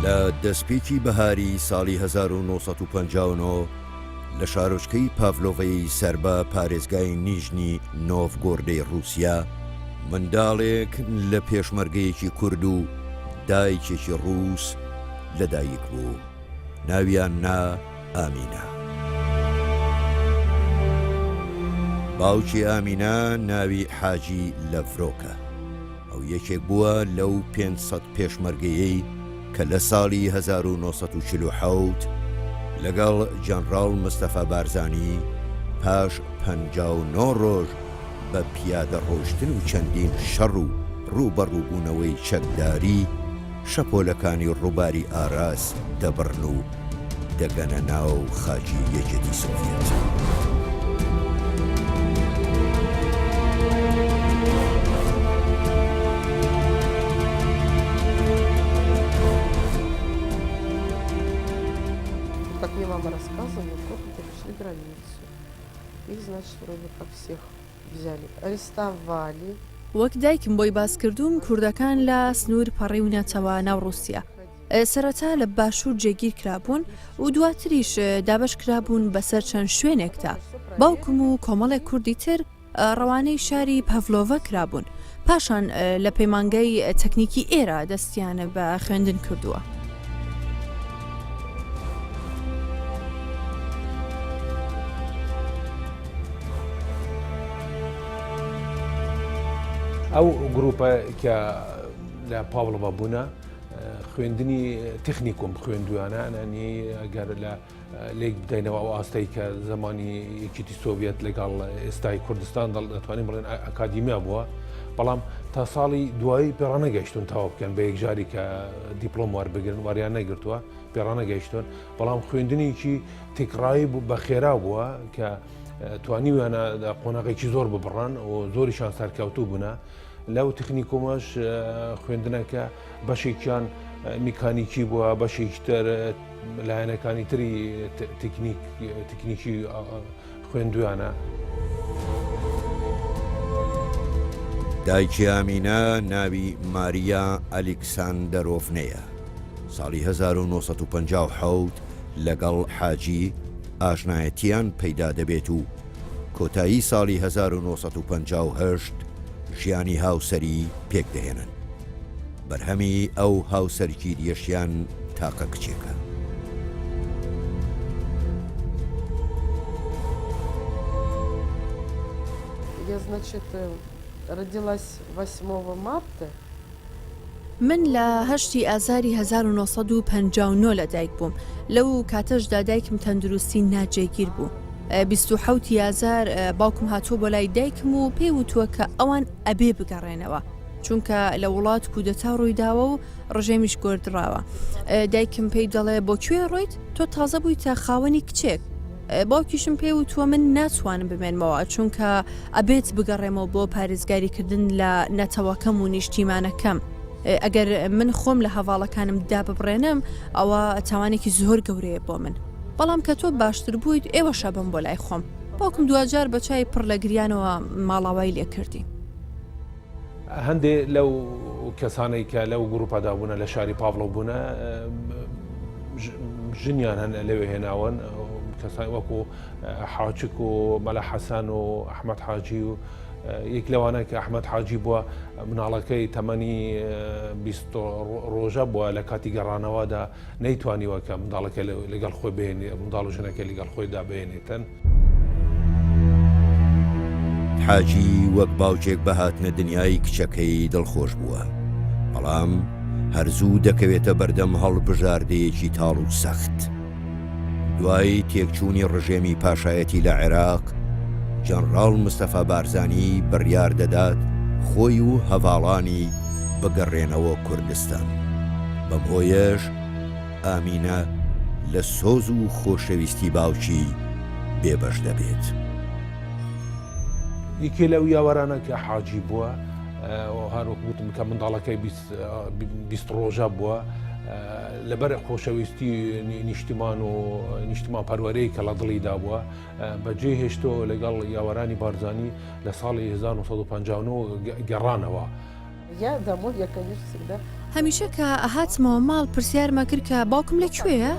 لە دەستپێکی بەهاری ساڵی 1959 لە شارۆچکەی پاڤلۆڤەی سەر بە پارێزگای نیژنی نۆڤگۆردەی ڕووسیا، منداڵێک لە پێشمەرگەیەکی کورد و دایکێکی ڕووس لەدایک بوو، ناویان نا ئامینە. باوکی ئامینە ناوی حاجی لەڤرۆکە. ئەو یەکێک بووە لەو 500 پێشمەرگەیەی کە لە ساڵی 1947 لەگەڵ جەنڕاڵ مستەفا بارزانی پاش 59 ڕۆژ بە پیادە ڕۆشتن و چەندین شەڕ و ڕووبەڕووبوونەوەی چەکداری شەپۆلەکانی ڕووباری ئاراس دەبڕن و دەگەنە ناو خاکی یەکێتی سۆڤیەت. Как мне мама рассказывала, курды перешли границу. Их, значит, вроде как всех взяли, арестовали. وەک دایکم بۆی باس کردووم کوردەکان لە سنوور پەڕیونەتەوە ناو ڕووسیا. سەرەتا لە باشوور جێگیر کرابوون و دواتریش دابەش کرابوون بەسەر چەند شوێنێکدا. باوکم و کۆمەڵێک کوردی تر ڕەوانەی شاری پاڤلۆڤا کرابوون. پاشان لە پەیمانگای تەکنیکی ئێرە دەستیان بە خوێندن کردووە. ئەو گروپە کە لە پاوڵەوە بوونە خوێندنی تەکنیکۆم خوێندویانە ئەنی ئەگەر لە لێک بدەینەوە ئەو ئاستەی کە زمانی یەکێتی سۆڤەت لەگەڵ ئێستای کوردستان دەڵ دەتوانین بڵێن ئەکادیمیا بووە بەڵام تا ساڵی دوایی پێڕانەگەیشتون تەواو بکەن بە یەکجاری کە دیپلۆم وەربگرن واریان نەگرتووە پێڕانەگەیشتون بەڵام خوێندنێکی تێکڕایی بوو بە خێرا بووە کە توانیویانە قۆناغێکی زۆر ببڕن و زۆریشان سەرکەوتوو بوونە لەو تەکنیکۆمەش خوێندنەکە بەشێکیان میکانیکی بووە بەشێکی تر لایەنەکانی تری تەکنیکی خوێندویانە. دایکی ئامینە ناوی ماریا ئەلیکساندەرۆڤنەیە، ساڵی 1957 لەگەڵ حاجی ئاشنایەتیان پەیدا دەبێت و کۆتایی ساڵی 1958 ژیانی هاوسەری پێکدەهێنن. بەرهەمی ئەو هاوسەرگیرییەشیان تاقە کچێکە. Я, значит, родилась восьмого марта. من لە هەشتی ئازاری 1959 لە دایک بووم، لەو کاتەشدا دایکم تەندروستی ناجێگیر بوو. 27 ی ئازار باوکم هاتووە بۆ لای دایکم و پێی وتووە کە ئەوان ئەبێ بگەڕێنەوە. چونکە لە وڵات کودەتا ڕوویداوە و ڕژێمیش گۆردراوە دایکم پێی دەڵێ بۆ کوێ ڕۆیت تۆ تازە بوویتە خاوەنی کچێک باوکیشم پێی وتووە من ناتوانم بمێنمەوە چونکە ئەبێت بگەڕێمەوە بۆ پارێزگاریکردن لە نەتەوەکەم و نیشتیمانەکەم ئەگەر من خۆم لە هەواڵەکانم داببڕێنم ئەوە تاوانێکی زۆر گەورەیە بۆ من بەڵام کە تۆ باشتر بوویت ئێوە شەبم بۆ لای خۆم باوکم دواجار بە چای پڕ لە گریانەوە ماڵاوای لێکردین. هەندێ لەو کەسانەی کە لەو گروپەدا بوونە لە شاری پاڤڵۆ بوونە ژنیان هەن لەوێ هێناون کەسانی وەکو حاچک و مەلا حەسەن و ئەحمەد حاجی و یەک لەوانە کە ئەحمەد حاجی بووە مناڵەکەی تەمەنی 20 ڕۆژە بووە لە کاتی گەڕانەوەدا نەیتوانیوە کە منداڵەکە لەگەڵ خۆی بهێنێ منداڵ و ژنەکە لەگەڵ خۆیدا بهێنێتن. حاجی وەک باوکێک بە هاتنە دنیای کچەکەی دڵخۆش بووە، بەڵام هەر زوو دەکەوێتە بەردەم هەڵبژاردەیەکی تاڵ و سەخت. دوای تێکچوونی ڕژێمی پاشایەتی لە عێراق، جەنڕاڵ مستەفا بارزانی بڕیار دەدات خۆی و هەڤاڵانی بگەڕێنەوە کوردستان. بەم هۆیەش ئامینە لە سۆز و خۆشەویستی باوکی بێبەش دەبێت. یەکێ لەو یاوەرانە کە حاجی بووە هەروەک وتم کە منداڵەکەی 20 ڕۆژە بووە لەبەر خۆشەویستی نیشتیمان و نیشتیمان پەروەرەی کە لە دڵیدا بووە بەجێ هێشتۆ لەگەڵ یاوەرانی بارزانی لە ساڵی 1959 گەڕانەوە. Я домой, я, конечно, всегда. هەمیشە کە ئەهاتمەوە ماڵ پرسیارم ئەکرد کە باوکم لە کوێیە؟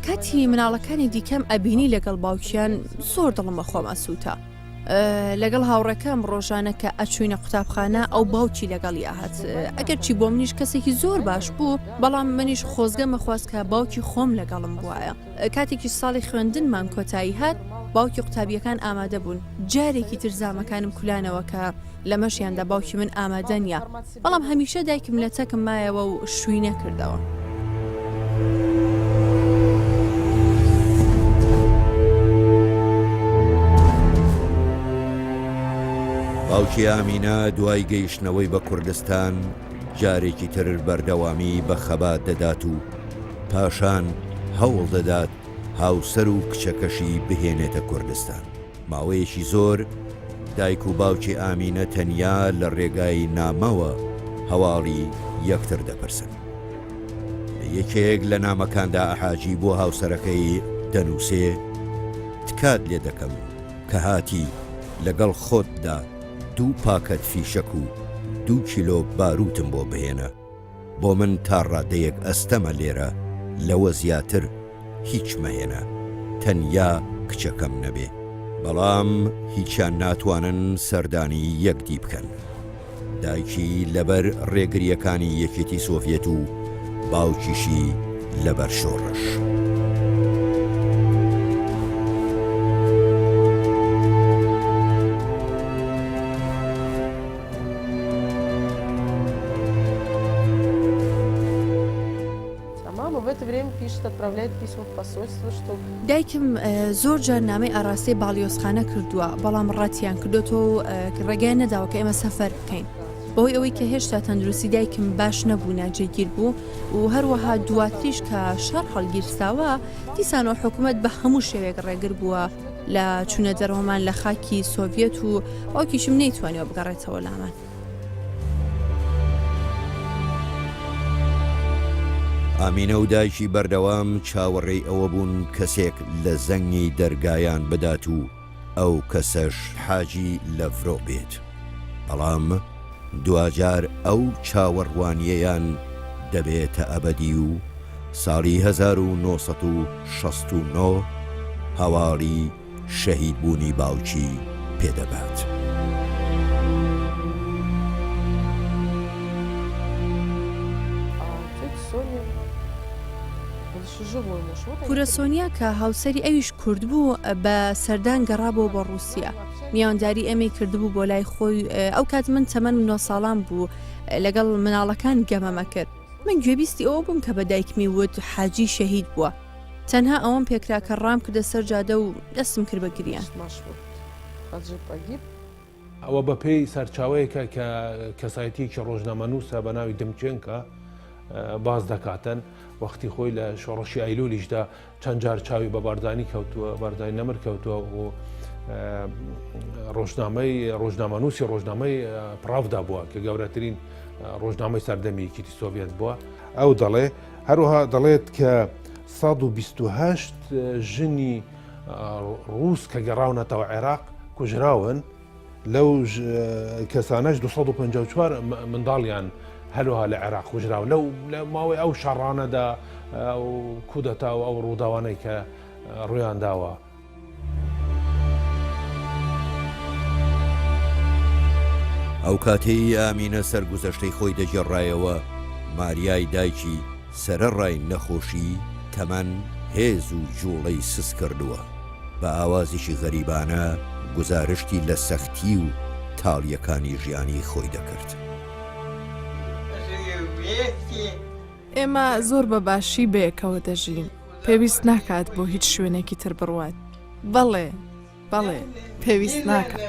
کاتی مناڵەکانی دیکەم ئەبینی لەگەڵ باوکیان زۆر دڵم بە خۆم ئەسووتا. لەگەڵ هاوڕێکەم ڕۆژانە کە ئەچوینە قوتابخانە ئەو باوکی لەگەڵی ئەهات ئەگەرچی بۆ منیش کەسێکی زۆر باش بوو بەڵام منیش خۆزگەم ئەخواست کە باوکی خۆم لەگەڵم بوایە. کاتێکیش ساڵی خوێندنمان کۆتایی هات باوکی قوتابیەکان ئامادە بوون جارێکی تر زامەکانم کولانەوە کە لەمەشیاندا باوکی من ئامادە نیە بەڵام هەمیشە دایکم لە تەکم مایەوە و شووی نەکردەوە. باوکی ئامینە دوای گەیشتنەوەی بە کوردستان جارێکی تر بەردەوامی بە خەبات دەدات و پاشان هەوڵ دەدات هاوسەر و کچەکەشی بهێنێتە کوردستان. ماوەیەکی زۆر دایک و باوکی ئامینە تەنیا لە ڕێگای نامەوە هەواڵی یەکتر دەپرسن. لە یەکێک لە نامەکاندا حاجی بۆ هاوسەرەکەی دەنووسێ، تکات لێ دەکەم کە هاتی لەگەڵ خۆتدا دوو پاکەت فیشەک و دوو کیلۆ بارووتم بۆ بهێنە. بۆ من تا ڕادەیەک ئەستەمە لێرە لەوە زیاتر هیچ مەهێنە تەنیا کچەکەم نەبێ. بەڵام هیچیان ناتوانن سەردانی یەکدی بکەن. دایکی لەبەر ڕێگرییەکانی یەکێتی سۆڤیەت و باوکیشی لەبەر شۆڕش. دایکم زۆر جار نامەی ئاراستەی باڵیۆزخانە کردووە، بەڵام ڕەتیان کردۆتەوە و ڕێگەیان نەداوە کە ئێمە سەفەر بکەین. بەهۆی ئەوەی کە هێشتا تەندروستی دایکم باش نەبوو، ناجێگیر بوو و هەروەها دواتریش کە شەڕ هەڵگیرساوە، دیسانەوە حکومەت بە هەموو شێوەیەک ڕێگر بووە لە چوونە دەرەوەمان لە خاکی سۆڤیەت و باوکیشم نەیتوانیوە بگەڕێتەوە لامان. ئامینە و دایکی بەردەوام چاوەڕێی ئەوە بوون کەسێک لە زەنگی دەرگایان بدات و ئەو کەسەش حاجی لەڤرۆ بێت، بەڵام دواجار ئەو چاوەڕوانییەیان دەبێتە ئەبەدی و ساڵی 1969 هەواڵی شەهید بوونی باوکی پێ دەگات. پورە سۆنیا کە هاوسەری ئەویش کورد بوو بە سەردان گەڕابەوە بۆ ڕووسیا. میوانداری ئێمەی کردبوو بۆ لای خۆی. ئەو کات من تەمەنم نۆ ساڵان بوو لەگەڵ مناڵەکان گەمەمە کرد. من گوێبیستی ئەوە بووم کە بە دایکمی وت حاجی شەهید بووە. تەنها ئەوەم پێکرا کە ڕامکردە سەر جادە و دەستم کرد بە گریان. ئەوە بەپێی سەرچاوەیەکە کە کەسایەتیەکی ڕۆژنامەنووسە بە ناوی دمچێنکە باس دەکاتن وەختی خۆی لە شۆڕشی ئەیلولیشدا چەند جار چاوی بە بارزانی کەوتووە بارزانی نەمر کەوتووە و ڕۆژنامەی ڕۆژنامەنووسی ڕۆژنامەی پراڤدا بووە کە گەورەترین ڕۆژنامەی سەردەمی یەکێتی سۆڤیەت بووە ئەو دەڵێ هەروەها دەڵێت کە 128 ژنی ڕووس کە گەڕاونەتەوە عێراق کوژراون، لەو کەسانەش 254 منداڵیان هەروەها لە عێراق کوژراون لەو لە ماوەی ئەو شەڕانەدا و کودەتا و ئەو ڕووداوانەی کە ڕوویان داوە. ئەو کاتەی ئامینە سەرگوزەشتەی خۆی دەگێڕایەوە، ماریای دایکی سەرەڕای نەخۆشی، تەمەن، هێز و جووڵەی سست کردووە، بە ئاوازێکی غەریبانە گوزارشتی لە سەختی و تاڵییەکانی ژیانی خۆی دەکرد. ئێمە زۆر بە باشی بەیەکەوە دەژین. پێویست ناکات بۆ هیچ شوێنێکی تر بڕوات. بەڵێ. بەڵێ، پێویست ناکات.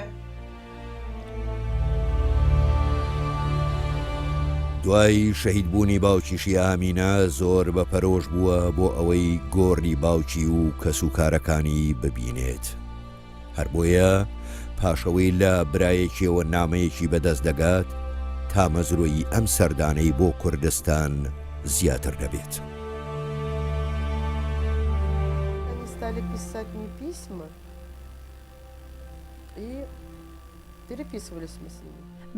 دوای شەهیدبوونی باوکیشی ئامینە زۆر بە پەرۆش بووە بۆ ئەوەی گۆڕی باوکی و کەسوکارەکانی ببینێت. هەر بۆیە پاش ئەوەی لە برایەکیەوە نامەیەکی بەدەست دەگات، تامەزرۆیی ئەم سەردانەی بۆ کوردستان زیاتر دەبێت.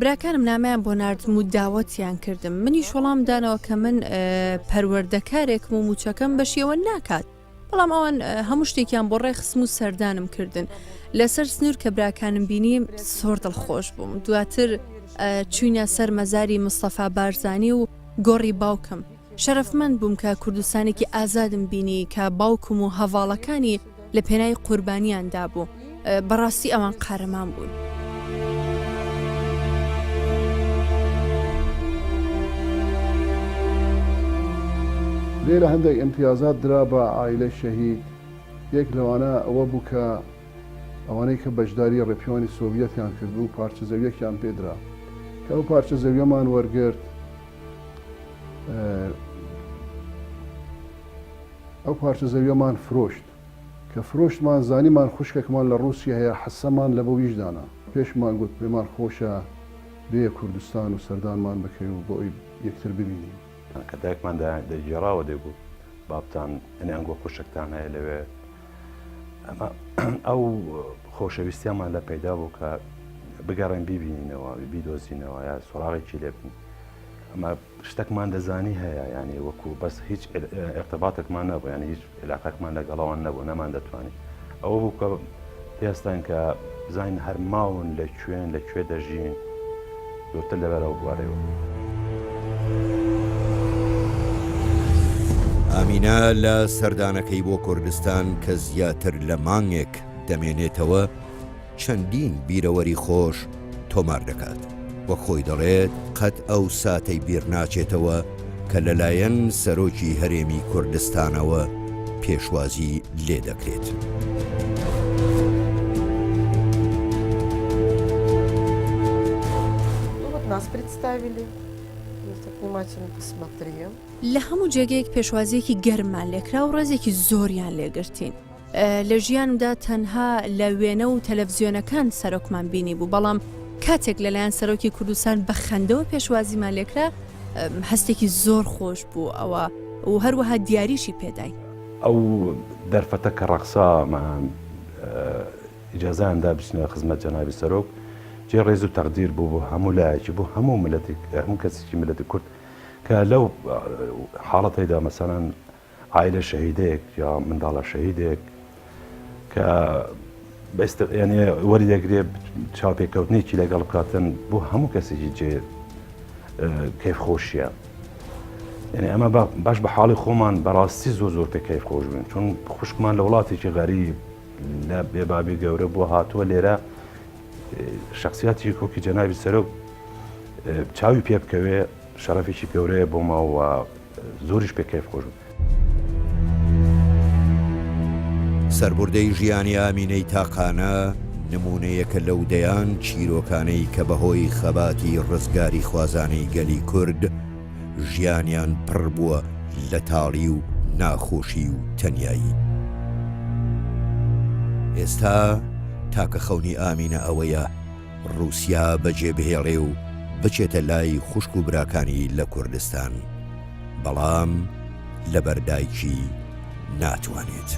براکانم نامەیان بۆ ناردم و داوەتیان کردم، منیش وەڵام دانەوە کە من پەروەردەکارێکم و مووچەکەم بەشی ئەوە ناکات، بەڵام ئەوان هەموو شتێکیان بۆ ڕێکخستم و سەردانم کردن. لەسەر سنوور کە براکانم بینی زۆر دڵخۆش بووم. دواتر چووینە سەر مەزاری مستەفا بارزانی و گۆڕی باوکم. شەرەفمەند بووم کە کوردستانێکی ئازادم بینی کە باوکم و هەڤاڵەکانی لە پێناوی قوربانیان دابوو. بەڕاستی ئەوان قارەمان بوون. لێرە هەندێک ئیمتیازات درا بە عایلەی شەهید، یەک لەوانە ئەوە بوو کە ئەوانەی کە بەشداری ڕێپێوانی سۆڤیەتیان کردبوو پارچە زەویەکیان پێ درا. کە ئەو پارچە زەویەمان وەرگرت، ئەو پارچە زەویەمان فرۆشت. کە فرۆشتمان زانیمان خوشکەکمان لە ڕووسیە هەیە حەسەمان لە بۆ ویش دانا. پێشمان گوت پێمان خۆشە بێیە کوردستان و سەردانمان بکەی و بۆ ئەوی یەکتر ببینین. کە دایکمان دەیگێڕاوە دەیگوت بابتان یانی ئەنگۆ خوشکتان هەیە لەوێ. ئەمە ئەو خۆشەویستیەمان لە پەیدا بوو کە بگەڕێن بیبینینەوە بیدۆزینەوە یا سۆراغێکی لێ بن. ئەمە شتەکمان دەزانی هەیە یانی وەکو بەس هیچ ارتباطێکمان نەبوو یانی هیچ علاقەکمان لەگەڵەوان نەبوو نەمان دەتوانی ئەوە بوو کە پێستان کە بزانین هەر ماون لە کوێن لە کوێ دەژین زۆرتر لەبەرەوە بوارەوە. ئامینە لە سەردانەکەی بۆ کوردستان کە زیاتر لە مانگێک دەمێنێتەوە، چەندین بیرەوەری خۆش تۆمار دەکات، وەک خۆی دەڵێت قەت ئەو ساتەی بیرناچێتەوە کە لەلایەن سەرۆکی هەرێمی کوردستانەوە پێشوازی لێدەکرێت. لە هەموو جێگەیەک پێشوازییەکی گەرممان لێکرا و ڕێزێکی زۆریان لێگرتین. لە ژیانمدا تەنها لە وێنە و تەلەفزیۆنەکان سەرۆکمان بینیبوو، بەڵام کاتێک لەلایەن سەرۆکی کوردستان بە خەندەوە پێشوازیمان لێکرا، هەستێکی زۆر خۆش بوو ئەوە و هەروەها دیاریشی پێداین. ئەو دەرفەتە کە ڕەخسا ئیجازەیان دا بچینە خزمەت جەنابی سەرۆک، جێی ڕێز و تەقدیر بوو بۆ هەموو لایەکی، بۆ هەموو میللەتێک، هەموو کەسێکی میللەتی کورد کە لەو حاڵەتەیدا مەسەلەن عایلە شەهیدێک یا منداڵە شەهیدێک کە یعنی وەری دەگرێ چاوپێکەوتنێکی لەگەڵ بکاتن بۆ هەموو کەسێکی جێ کەیف خۆشیە یعنی ئەمە باش بە حاڵی خۆمان بەڕاستی زۆر زۆر پێ کەیف خۆش بووین چون خوشکمان لە وڵاتێکی غەریب لە بێبابی گەورە بووە هاتووە لێرە شخصیاتی کۆکی جەنابی سەرۆک چاوی پێ بکەوێ شەرەفێکی گەورەیە بۆ ماوە زۆریش پێ کەیف خۆش بوو. سەربوردەی ژیانی ئامینەی تاقانە نموونەیەکە لەو دەیان چیرۆکانەی کە بەهۆی خەباتی ڕزگاریخوازانەی گەلی کورد ژیانیان پڕ بووە لە تاڵی و ناخۆشی و تەنیایی. ئێستا تاکە خەونی ئامینە ئەوەیە ڕووسیا بەجێ بهێڵێ و بچێتە لای خوشک و براکانی لە کوردستان، بەڵام لەبەر دایکی ناتوانێت.